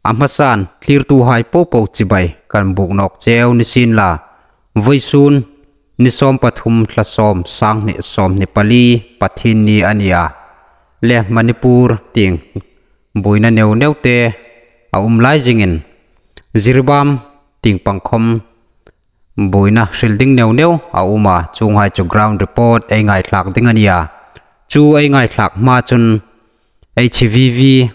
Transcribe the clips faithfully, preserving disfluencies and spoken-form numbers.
A hmasan thlirtuhai popo chibai kan buk nawk cheu ni sien la. Vawisun ni sawm pathum thla sawm, sang hni sawm hni pali, Pathienni a nia. Le Manipur tieng buoina neu neu te a um lai zingin, Jiribam tieng pang khawm buoina hril ding neu neu a um a, chuonghai chu ground report ei ngaithlak ding a nia. Chu ei ngaithlak hma chun H V V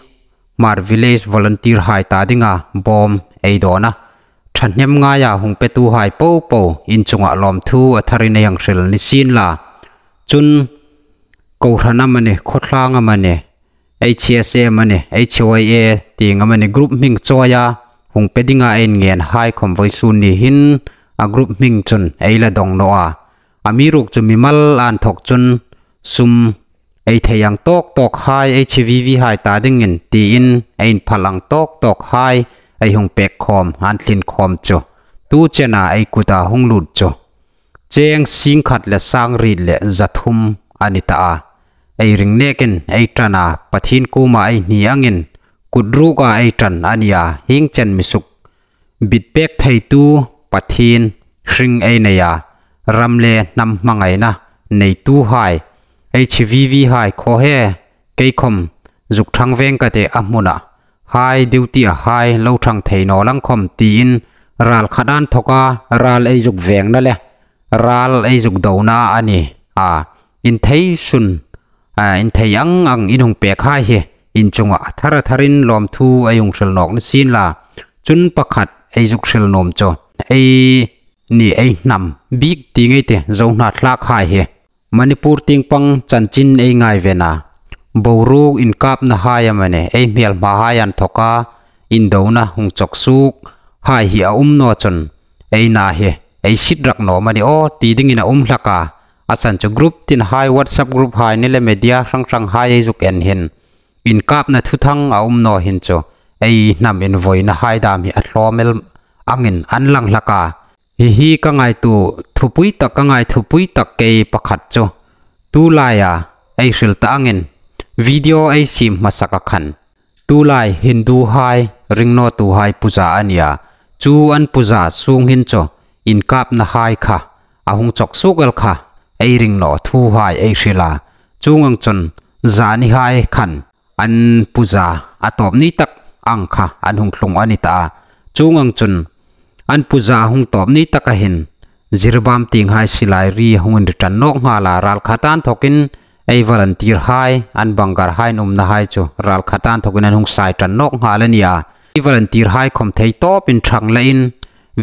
Hmar Village volunteer hai ta dinga bawm ei dawn a, ṭhahnem ngaia hung petuhai popo in chunga lawmthu a tharin ei hang hril ni sien la. Chun kohran amani, khawtlang amani, H S A amani, H Y A tieng amani group hming chawia hung pe dinga ei ngenhai khawm vawisun ni hin a group hming chun ei la dawng naw a. Amiruokchu mimal a inthawk chun sum ei thei ang tawk tawkhai, H V V hai ta dingin tiin ei inphal ang tawk tawkhai ei hung pek khawm, an thlin khawm chu tu chena ei kuta hung lut chu cheng sing khat le sang riet le za thum a ni ta a. Ei ring nekin ei ṭan a, Pathien kuoma ei hni angin kut ruka ei ṭan a nia, hieng chen mi suk bit pek theitu Pathien hring ei nei a, ram le hnam hmangaina neituhai, H V V hai khaw he, kei khawm zuk ṭhang veng ka tih a hmuna hai, duty-a hai lo ṭhang thei naw lang khawm tiin ral khat a inthawka ral ei zuk vengna le ral ei zuk dona a ni a. In thei sun, a, in thei ang ang in hung pekhai hi in chunga thara tharin lawmthu ei hung hril nawk ni sien la. Chun pakhat ei zuk hril nuom chu, eini ei hnam bik ti ngei ti, Zo hnathlakhai hi Manipur tieng pang chanchin ei ngaiven a, boruok inkapnahai amani, ei hmelmahai a inthawka indona hung chawk suok hai hi a um naw chun, eina hi ei sit rak naw am a ni aw ti dingin a um hlak a. A san chu group tin hai, WhatsApp group hai ni le media hrang hrang hai ei zuk en hin, inkapna thuthang a um naw hin chu ei hnam invoinahai dam hi a tlawm el angin an lang hlak a. Hi hi ka ngaituo thupui tak, ka ngai thupui tak kei pakhat chu, tu laia ei hril ta angin video ei siem hmasak a khan, tulai Hinduhai ring nawtuhai puja a nia. Chu an puja sung hin chu inkapnahai kha a hung chawk suok el kha, ei ring naw thuhai ei hril a. Chuong ang chun zanihai khan an puja a tawp ni tak ang kha an hung tlung a ni ta a. Chuong ang chun an puja hung tawp ni taka hin Jiribam tienghai silai ri hung inri ṭan nawk nghal a, ral khat a inthawkin ei volunteer hai, an bunker hai an umnahai chu ral khat a inthawkin an hung sai ṭan nawk nghal a nia. Ei volunteer hai khawm thei tawpin ṭhang leiin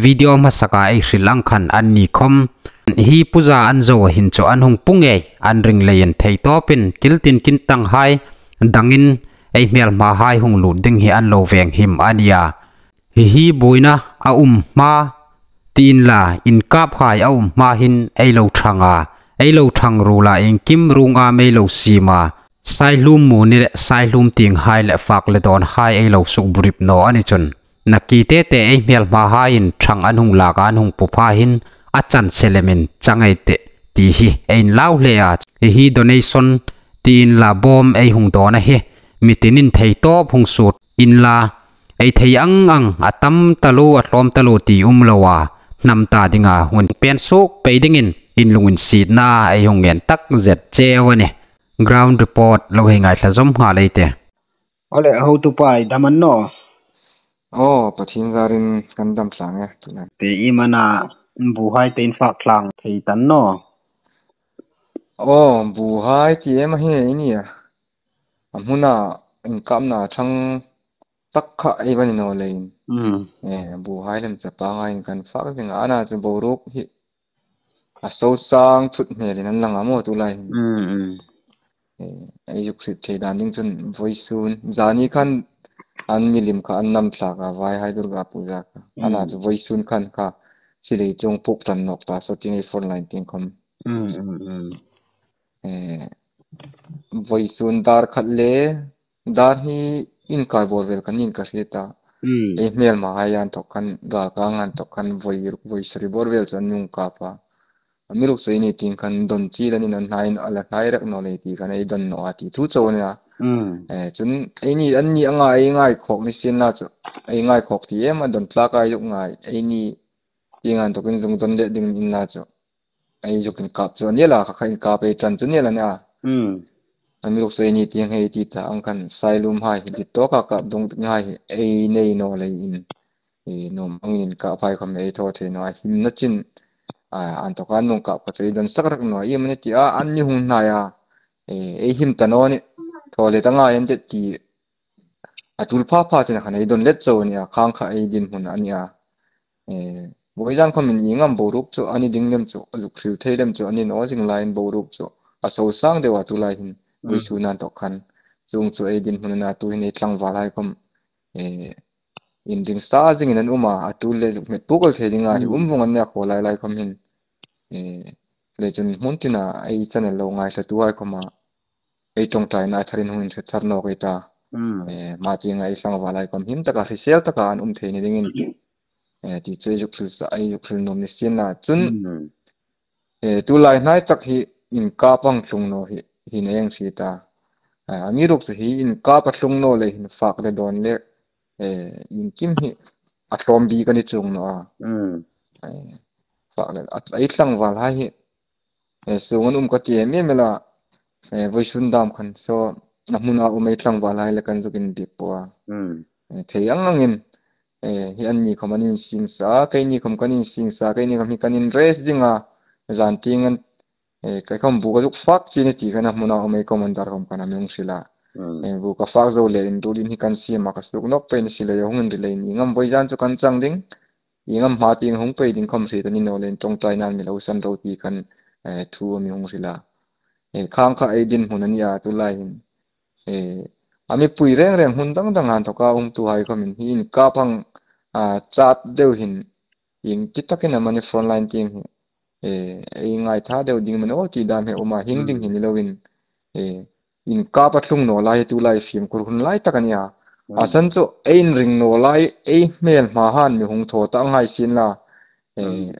video hmasaka ei hril ang khan anni khawm hi puja an zo a hin chu an hung pu ngei, an ring leiin thei tawpin kil tin kin tanghai dangin ei hmelmahai hung lut ding hi an lo veng him a nia. Hi hi buoina a um hma tiin la, inkaphai a um hma hin ei lo ṭhang a, ei lo ṭhang ruola, iengkim ruong am ei lo siem a, saihlum mu ni le saihlum tienghai le fak le dawnhai ei lo suk burip naw a ni chun, nakie te te ei hmelmahaiin ṭhang an hung lak a, an hung pu pha hin a chan selemin chang ei tih ti hi ei inlau hle a. Hi hi donation tiin la, bawm ei hung dawn a hi, mi tinin thei tawp hung suot inla, ei thei ang ang, a tam taluo, a tlawm taluo ti um loa, hnam ta dinga hung pen suok pei dingin in lunginsietna ei hung ngen tak zet cheu a nih. Ground report lo hei ngaithla zawm nghal ei tih. Awle, hotupa i dam a ni naw? Aw, Pathien zarin kan dam tlang e, tu lai. Te iem a na, buhai te in fak tlang thei ta naw? Aw, buhai ti em a hi ei nia. A hmuna inkapna ṭhang tak kha ei va ni naw leiin. Mm. Eh, buhai lem chapanga in kan fak zing a, a na chu boruok hi a so sang thut hmelin an lang a maw tu lai hin. Mm, mm. Eh, ei zuk hriet thei dan ding chun vawisun, zani khan an milim kha an nam thlak a, vaihai Durga Puja kha. A na chu vawisun khan kha silei chuong puk ṭan nawk ta, so tin ei front line tieng khawm. Mm, mm, mm. Eh, vawisun dar khat le, dar hi inkar bawr vel kan ni ka hriet a. Mm. Ei hmelmahai a inthawk khan, gal kang a inthawk khan voi, voi sari bawr vel chu an hung kap a. Amiruokchu eini tieng khan don chi lanin an hnai, a la hnai rek naw lei ti khan ei don naw a ti thu chau a nia. Mm. Eh, chun eini, anni anga ei ngai khawk ni sien la chu. Ei ngai khawk ti em a don tlak ei zuk ngai. Eini tieng an tokin zung don le ding in la chu. Ei zuk inkap chu a ni la, kha kha inkap ei ṭan chu ni la nia. Mm. Amiruokchu eini tieng hei ti ta ang khan sailum hai hi, dit tawka kap dawng hai hi ei nei naw leiin. Eh, nuom hmangin inkap hai khawm ei thaw thei naw a, himna chin, a, an tawka an hung kap kha chu ei don sak rak naw a, iem a ni ti a, anni hung hnai a, eh, ei him ta naw ni, thaw let a ngai an tih ti, a tul pha pha china khan ei don let chau a nia, khang kha ei dinhmun a nia. Eh, vawizan khawmin ieng am boruok chu a ni ding lem chu, a zuk hril thei lem chu a ni naw zing laiin boruok chu a so sang deu a, tu lai hin, mm, vawisun an tawk khan. Chuong chu ei dinhmun a na, tu hin ei tlangval hai khawm, eh, inring sa zingin an um a, a tul le zuk hmet puk el thei dinga hi, mm, um vawng an nia khaw lai lai khawm hin. Eh, le chun hmun tina ei channel lo ngaithlatu hai khawma ei ṭawngṭaina a tharin hung inhre thar nawk ei ta. Mm. Eh, hma tienga ei tlangval hai khawm him taka hrisel taka an um thei ni dingin. Eh, ti chu ei zuk hril sa, ei zuk hril nuom ni sien la. Chun, mm, eh, tu lai hnai tak hi inkap ang tlung naw hi, hi nei ang si ta. Eh, amiruokchu hi inkap a tlung naw lei hin fak le dawn le, eh, inkim hi a tlawm bik a ni chuong naw a. Mm. Eh, fak le, a, ei tlangval hai hi, eh, sung an um ka ti em em el a, eh, vawisun dam khan saw a hmuna um ei tlangval hai le kan zuk inbiek pua. Mm. Eh, thei ang angin, eh, hi anni khawm an insing sa, keini khawm kan insing sa, keini khawm hi kan inres ding a, zan tieng an, eh, kei khawm bu ka zuk fak chie ni ti khan a hmuna um ei commander khawm khan a mi hung hril a. Mm. Eh, bu ka fak zo le inrulin hi kan siem a, ka suk nawk pei ni si lei a hung inri leiin, ieng am vawizan chu kan chang ding, ieng am hma tieng hung pei ding khawm hriet a ni naw leiin ṭawngṭaina mi lo san ro ti khan, eh, thu a mi hung hril a. Eh, khang kha ei dinhmun a nia tu lai hin. Eh, a mipui reng reng hmun dang dang an tawka umtu hai khawmin hi inkap ang, ah, chat deu hin, ieng ti takin amani frontline tieng hi, eh, ei ngaitha deu ding maw ti dam hi um a, hieng ding hi ni loin, eh, inkap a tlung naw lai hi tu lai fimkhur hun lai tak a nia. Mm. A san chu ei inring naw lai, ei hmel hma han mi hung thaw ta ngai sien la. Eh, mm,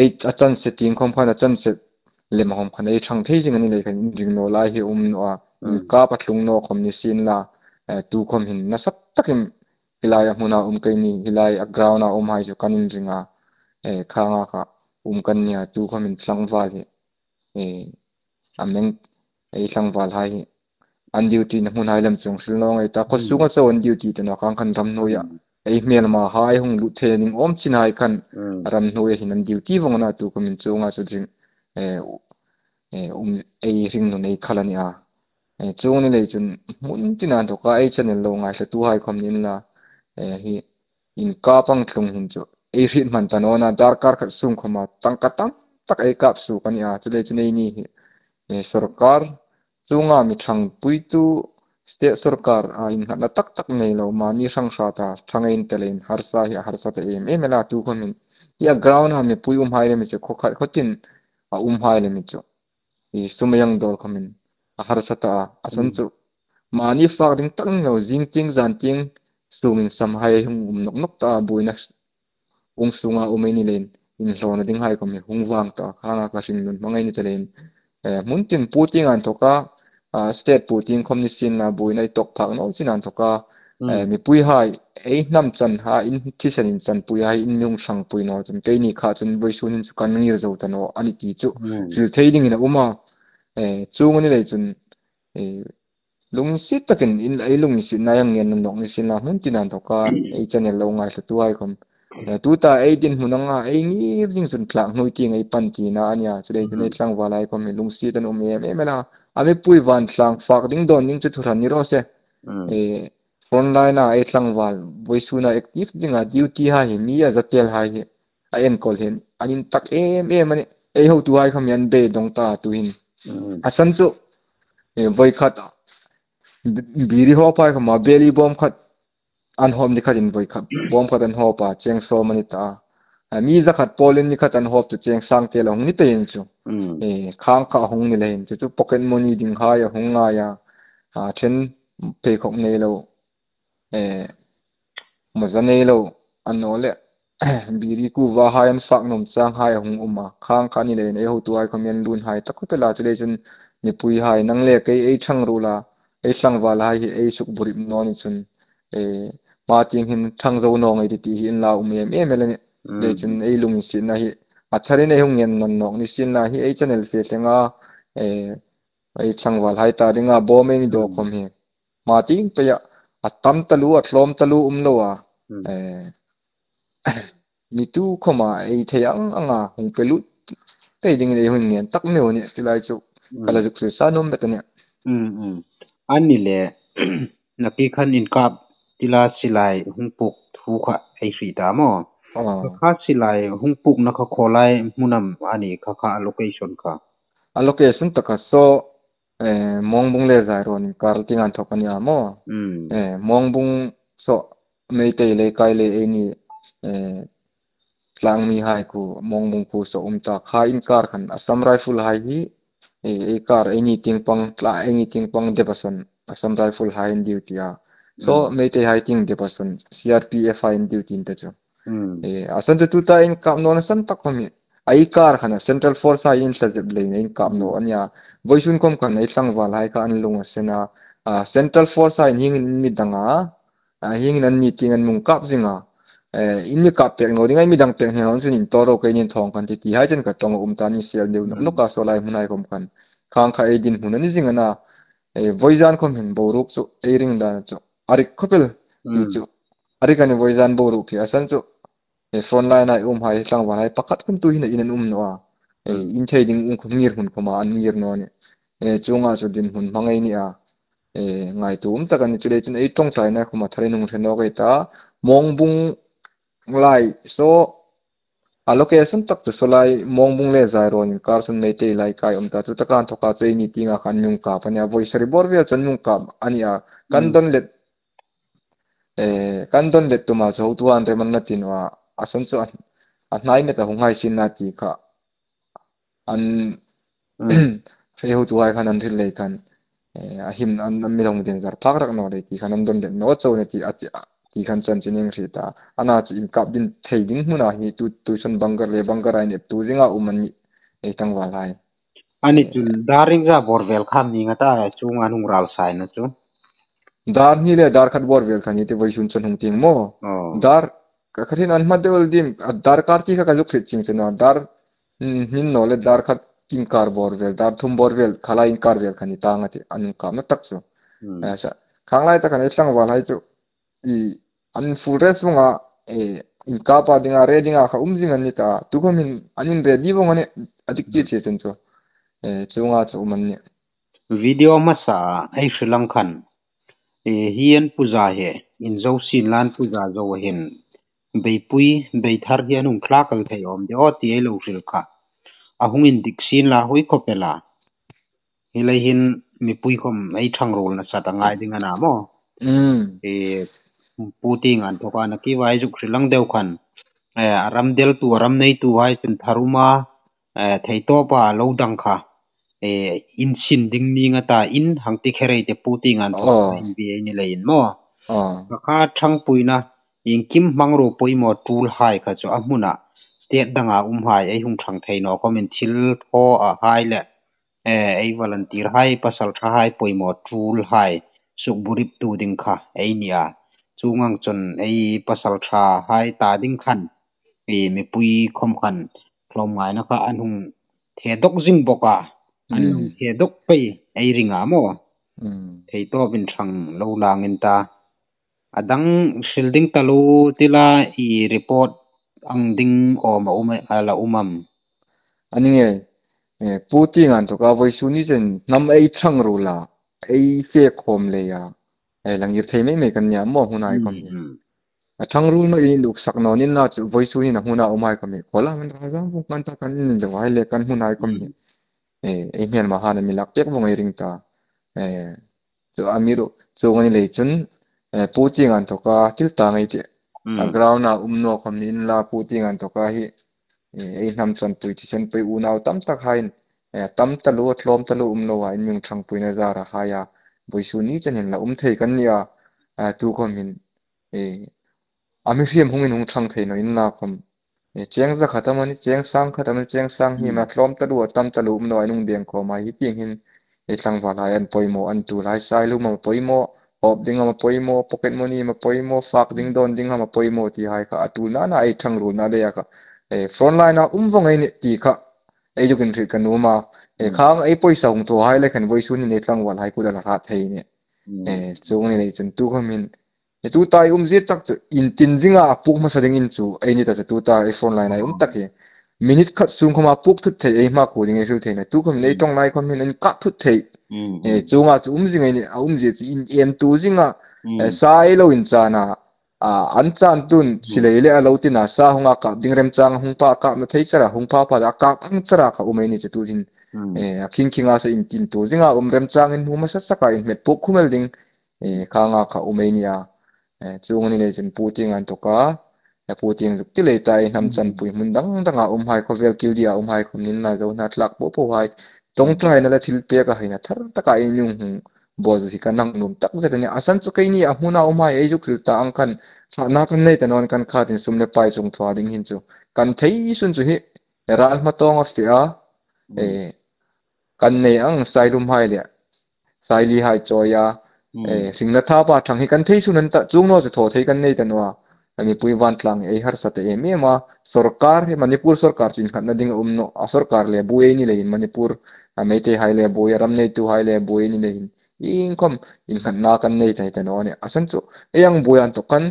ei a chance tieng khawm khan, a chance lem khawm khan ei ṭhang thei zing a ni lei khan inring naw lai hi um naw a. Mm. Inkap a tlung naw khawm ni sien la. Eh, tu khawm hin nasa takin hi lai a hmuna um keini, hi lai a ground a um hai chu kan inring a. Eh, khanga kha um kan nia, tu khawmin tlangval hi. Eh, a meng, ei tlangval hai hi an duty na hmun hai lam chuong hril naw ngei ta. Khaw sunga chau an duty ta naw, khang khan ramhnuoia, mm, ei hmel hma hai hung lut thei ding awm chin hai khan, mm, ramhnuoia hin an duty vawng a na, tu khawmin chuonga chu ding, eh, u-, eh, um, ei hringnun ei khal a nia. Eh, chuong ni lei chun hmun tina an tawka ei channel lo ngaithlatu hai khawm ni inla, eh, hi inkap ang tlung hin chu ei hriet hman ta naw a, darkar khat sung khawma tangka tam tak ei kap suok a nia. Chuleiin chu eini hi, eh, sawrkar chunga mi ṭhangpuitu, state sawrkar a innghatna tak tak nei lo, mani hrang hrata ṭhang ei ni ta leiin harsa hi a harsa ta em em el a, tu khawmin hi a ground a mipui um hai le mi chu khaw khat khaw tin a um hai le mi chu hi sum a yang dawl khawmin a harsa ta a, a san, mm, chu mani fak ding tak lo, zing tieng zan tieng sungin sam hai hung um nawk nawk ta a, buoina ung sunga um ei ni leiin inhlawna ding hai khawm hi hung vang ta, khanga kha hringnun hmang ei ni ta leiin, eh, hmun tin pu tieng an tawka, ah, state pu tieng khawm ni sien la, buoina ei tawk phak naw chin an tawka, mm, eh, mipui hai ei hnam chan hai, in thisen in chanpui hai in mi hung ṭhangpui naw chun keini kha chun vawisun hin chu kan ngir zo ta naw a ni ti chu, mm, hril thei dingin a um a. Eh, chuong a ni lei chun, eh, lungsiet takin in, ei lunginsietna ei ngen nawk ni sien la, hmun tina an tawka ei channel lo ngaithlatu hai khawm, eh, tuta ei dinhmun anga ei ngir ding chun tlak hnuoi tieng ei pan tina a nia. Chuleiin chu, mm, ei tlangval hai khawm hi lungsiet an um em em el a. A mipui vantlang fak ding dawn ding chu thu hran ni raw se. Mm. Eh, frontline a ei tlangval, vawisuna active dinga duty hai hi mi a za tel hai hi a enkawl hin an intak em em a nih. Ei hotu hai khawm hi an beidawng ta tu hin. Mm. A san chu, eh, voi khat bi-, biri hawp hai khawma beli bawm khat an hawp ni khatin voi khat, bawm khat an hawp a, cheng sawm a ni ta a. A, mi za khat pawlin ni khat an hawp chu cheng sang tel a hung ni ta in chu. Mm. Eh, khang kha a hung ni leiin chu, chu pocket money ding hai a hung ngai a. A, ṭhen pheikhawk nei lo, eh, mawza nei lo, a naw leh biri kuva hai an fak nuom chang hai a hung um a. Khang kha a ni leiin ei hotu hai khawm hi an lun hai tak khawp el a, chuleiin chun mipui hai, nang le kei ei ṭhang ruol a, ei tlangvalhai hi ei sukburim naw ni chun, e, ma ting hin thang zo naw ngei ti hi inla um em em el a nih. Leiin chun ei lunginsietna hi a tharin ei hung ngen nawn nawk ni sienla hi ei channel fe tlenga, e, ei tlangvalhai ta dinga bawm ei ni daw khom hi ma ting peia a tam taluo, a tlawm taluo um lo a. E, mi tu khoma ei thei ang anga hung pe lut thei dingin ei hung ngen tak meu a nih, ti lai chu ka la zuk hril sa nuom bet a nih. A ni le, nakie khan inkap tila silai hung puk thu kha ei hriet ta maw? Kha silai hung pukna kha khawlai hmun am a ni kha, kha a location kha? A location ta kha saw, e, Mongbung le Zairawn inkar tieng inthawk a ni a maw. E, Mongbung saw Meitei leikai le ei ni, e, tlangmihai kuo, Mongbung kuo saw um ta, kha inkar khan Assam Rifle hai hi, e, ei kar ei ni tieng pang, tla ei ni tieng pang Debasam Assam Rifle hai an duty a. Saw Meiteihai tieng Debasam C R P F hai an duty an ta chu. E, a san chu tuta inkap nawna san tak khom hi, ei kar khan a Central Force hai inthla zep leiin inkap naw a nih a. Voisun khom khan ei tlangvalhai kha an lung a sen a, a, Central Force hai hieng in mi dang a, a, hieng in an ni tieng an mi kap zing a. E, in mi kap pek naw ding a, in mi dang pek naw ding chun in tawk ro, keinin thawng kan ti ti hai chen ka tawng a um ta ni sel deu nawk nawk a, saw lai hmunhai khom khan khang kha ei dinhmun a ni zing a na. E, voizan khom hin boruok chu ei ring dan chu a rik khop el ti chu. A rik a nih voizan boruok hi, a san chu, e, front line-a umhai tlangvalhai pakhat khom tuhin a in an um naw a. E, in thei ding um khom ngir hmun khoma an ngir naw a nih. E, chuonga chu dinhmun hmang ei ni a. E, ngaituo um tak a ni, chuleiin chun ei ṭawngṭaina khom a tharin hung hre nawk ei ta. Mongbung lai saw a location tak chu saw lai Mongbung le Zairawn inkar chun Meitei leikai um ta, chu taka inthawka chu ei ni tienga khan an mi kap a nih a, voi sari bawr vel chun an mi kap a nih a. Kan dawn let, e, kan dawn let tuma chu hotuhai an rem an na ti naw a, a san chu a, a hnai met a hung hai sienla ti kha an, e, hotuhai khan an hril lei khan, e, a him an, an mi lo ding zar phak rak naw lei ti khan an dawn let naw chau a nih ti, a ti, a ti khan chanchin ei hriet ta. A na chu inkap ding thei ding hmuna hi tu, tuisun bunker le bunker-a ineptu zinga um an nih, ei tlangvalhai. A ni chun dar ringza bawr vel kha ni nga ta, chuonga hung ral saina chu. Dar hni le dar khat bawr vel kha ni ti voisun chun hung ti maw. Dar ka kharin an hma deu el dim, a dar kar ti kha ka zuk hriet chieng chu naw, dar, mm, hni naw le dar khat inkar bawr vel, dar thum bawr vel kha lai inkar vel kha ni ta nga ti, an kapna tak chu. E, sa, khang lai tak a ni tlangvalhai chu, i, an full rest vong a, e, inkapa dinga, ready-a kha um zing an ni ta, tu khomin an in ready vong a nih, a dik ti che chun chu. E, chuonga chu um an nih. Video hmasa ei hril ang khan, e, hi an puja hi, in zo sin lan puja zo hin, beipui, beithar hi an hung thlak el thei awm de aw ti ei lo hril kha. A hung indik sienla hoi khop el a. Hi lei hin mipui khom ei ṭhangruol nasat a ngai ding a na maw. E, Pu Tienga inthawka nakie vai zuk hril ang deu khan, e, a ram deltu, a ram neituhai chun thar um a, e, theitawpa lo dang kha, e, in sin ding ni nga ta, in hang ti kher ei ti, Pu Tienga inthawka in bi ei ni leiin maw. Kha kha ṭhangpuina, iengkim hmangruo poimaw tulhai kha chu a hmuna state danga umhai ei hung ṭhang thei naw khomin thil thaw a hai le, e, ei volunteer-hai, pasalṭhahai poimaw tulhai sukburimtu ding kha ei ni a. Chuong ang chun ei pasalṭhahai ta ding khan, e, mipui khom khan tlawmngaina kha an hung the dawk zing bawk a. An hung the dawk pei ei ring a maw. Theitawpin ṭhang lo lang in ta. A dang hril ding taluo tila, i, report ang ding awm a um, a la um am? A ni ngei. E, Pu Tienga inthawka voisun ni chen hnam ei ṭhangruol a, ei fe khawm lei a, e, la ngir thei mei mei kan nia maw, hunai khom hi. A ṭhangruol naw, i inuk sak naw ni naw chu, voisun hin a hmuna umhai khom hi. Khawla min Ralzam vong kan ta kan in lo hai le kan hmunhai khom hi. E, ei hmelma han a mi lak pek vong ei ring ta. E, chu amiruokchu a ni lei chun, e, Pu Tienga inthawka thil ta ngei ti. A ground-a um naw khom ni inla Pu Tienga inthawka hi, e, ei hnam chanpui, thisenpui unau tam tak haiin, e, tam taluo, tlawm taluo um lo a, in mi ṭhangpuina zara haia voisun ni chen hin la um thei kan nia, e, tu khom hin, e, a mihriem hung in hung ṭhang thei naw inla khom. E, cheng za khat am a ni, cheng sang khat am a ni, cheng sang hi ma tlawm taluo, tam taluo um naw a, in hung deng khawm a, hi tieng hin, ei tlangval hai an poimaw, an tul hai, sailum am poimaw, hawp ding am poimaw, pocket money am poimaw, fak ding dawn ding am poimaw ti hai kha a tulna na ei ṭhang ruolna leia kha, eh, front line-a um vong ei nih ti kha ei zuk inhriet ka nuom a. Eh, khang ei poisa hung thaw hai le khan vawisun hin ei tlangval hai kut a la hrat thei nih. Eh, chuong ni lei chun tu khawmin, eh, tuta ei umzie tak chu intin zinga a puk hmasa dingin chu ei ni ta chu tuta ei front line-a ei um tak hi. Minute khat sung khawma puk thut thei ei hma khu ding ei hril thei na. Tu khawmin ei ṭawng lai khawmin ei kap thut thei. Eh, chuonga chu um zing ei nih, a umzie chu in em tu zinga, eh, sa ei lo inchana, a, an chan tun silei le a lo tina sa hunga kap ding remchang hung pha kap na thei chara, hung pha pha a kap ang chara kha um ei ni chu tu hin. Eh, a khing khinga sa intin tu zinga um remchangin hmu hmasa saka inhmet puk khum el ding, eh, khanga kha um ei ni a. Eh, chuong ni lei chun Pu Tieng an tawka, eh, Pu Tieng zuk ti lei ta ei hnam chanpui hmun dang danga um hai, khawvel kil dia um hai khawm nin la zo hna tlak po po hai. Ṭawngṭaina le thilpek a haina thar taka ei nung hung bawl hi kan hang nuom tak zet a nih. A san chu keini a hmuna um hai ei zuk hril ta ang khan, hratna kan nei ta naw a, kan khatin sum le pai chung thaw ding hin chu kan thei sun chu hi, eh, ral hma tawng a fe a, eh, kan nei ang sailum hai le saili hai chawi a, eh, hringna thapa ṭhang hi kan thei sun an ta, chuong naw chu thaw thei kan nei ta naw a. A mipui vantlang ei harsa ta em em a, sorkar hi Manipur sorkar chu innghatna ding a um naw a, sorkar le buoi ei ni leiin Manipur, a Meitei hai le buoi, a ram neitu hai le buoi ei ni leiin iengkhawm innghatna kan nei thei ta naw a nih. A san chu ei ang buoi an tawk kan,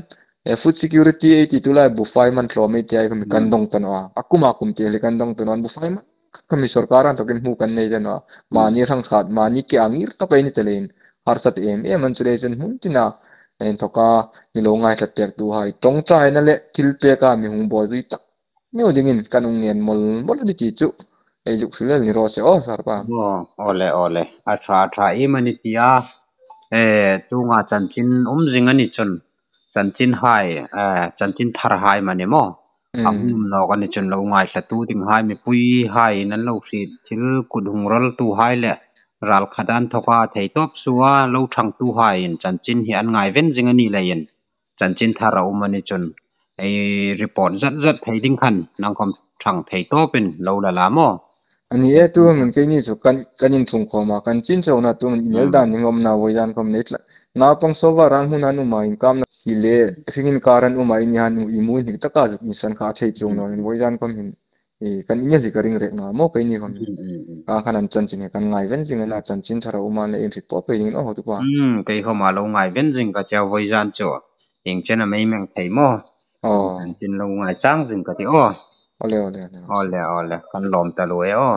eh, food security ei ti tu lai bufai man tlawm ei ti hai khawm kan dong ta naw a. A kuma kum ti le kan dong ta naw a, bufai man khawm hi sorkar an tawkin hmu kan nei ta naw a. Mani hrang khat, mani ke a ngir tawk ei ni ta leiin harsa ta em em an chu lei chun hmun tina, eh, inthoka mi lo ngaithlak pek tu hai ṭawngṭaina le thilpeka mi hung bawl zui tak miu dingin kan hung ngen mawl mawl a ni ti chu ei zuk hril el ni raw se aw, Sir pa. Aw, aw le, aw le. A ṭha, a ṭha em a ni ti a. Eh, tunga chanchin um zing a ni chun, chanchin hai, eh, chanchin thar hai mani maw, a hung um nawk a ni chun lo ngaithlatu ding hai, mipui haiin an lo hriet thil kut hung rawl tu hai le ral khat an thoka thei tawp suoa lo ṭhang tu haiin chanchin hi an ngaiven zing a ni leiin, chanchin thar a um a ni chun ei report zat zat thei ding khan nang khawm ṭhang thei tawpin lo la la maw? A ni e, tu hmun keini chu kan, kan inthung khawm a, kan chin chona tu hmun inel dan ding um naw, vawi zan khawm nei tlat. Naupang sawva ran hmuna an um a, inkamna hi le hring inkar an um a, i ni han i mu hnik taka zuk insan kha thei chuong naw in vawi zan khawm hin, eh, kan inel hi ka ring rek naw maw keini khawm. Ka khan an chanchin hi kan ngaiven zing a na, chanchin thar a um a le inhriet pawp pei ding naw hotupa. Hmm, kei khawma lo ngaiven zing ka tia vawi zan chu. Ieng chen am ei meng thei maw? Aw. Chanchin lo ngai chang zing ka ti aw. Aw le, aw le, aw le. Aw le, aw le. Kan lawm taluo e aw.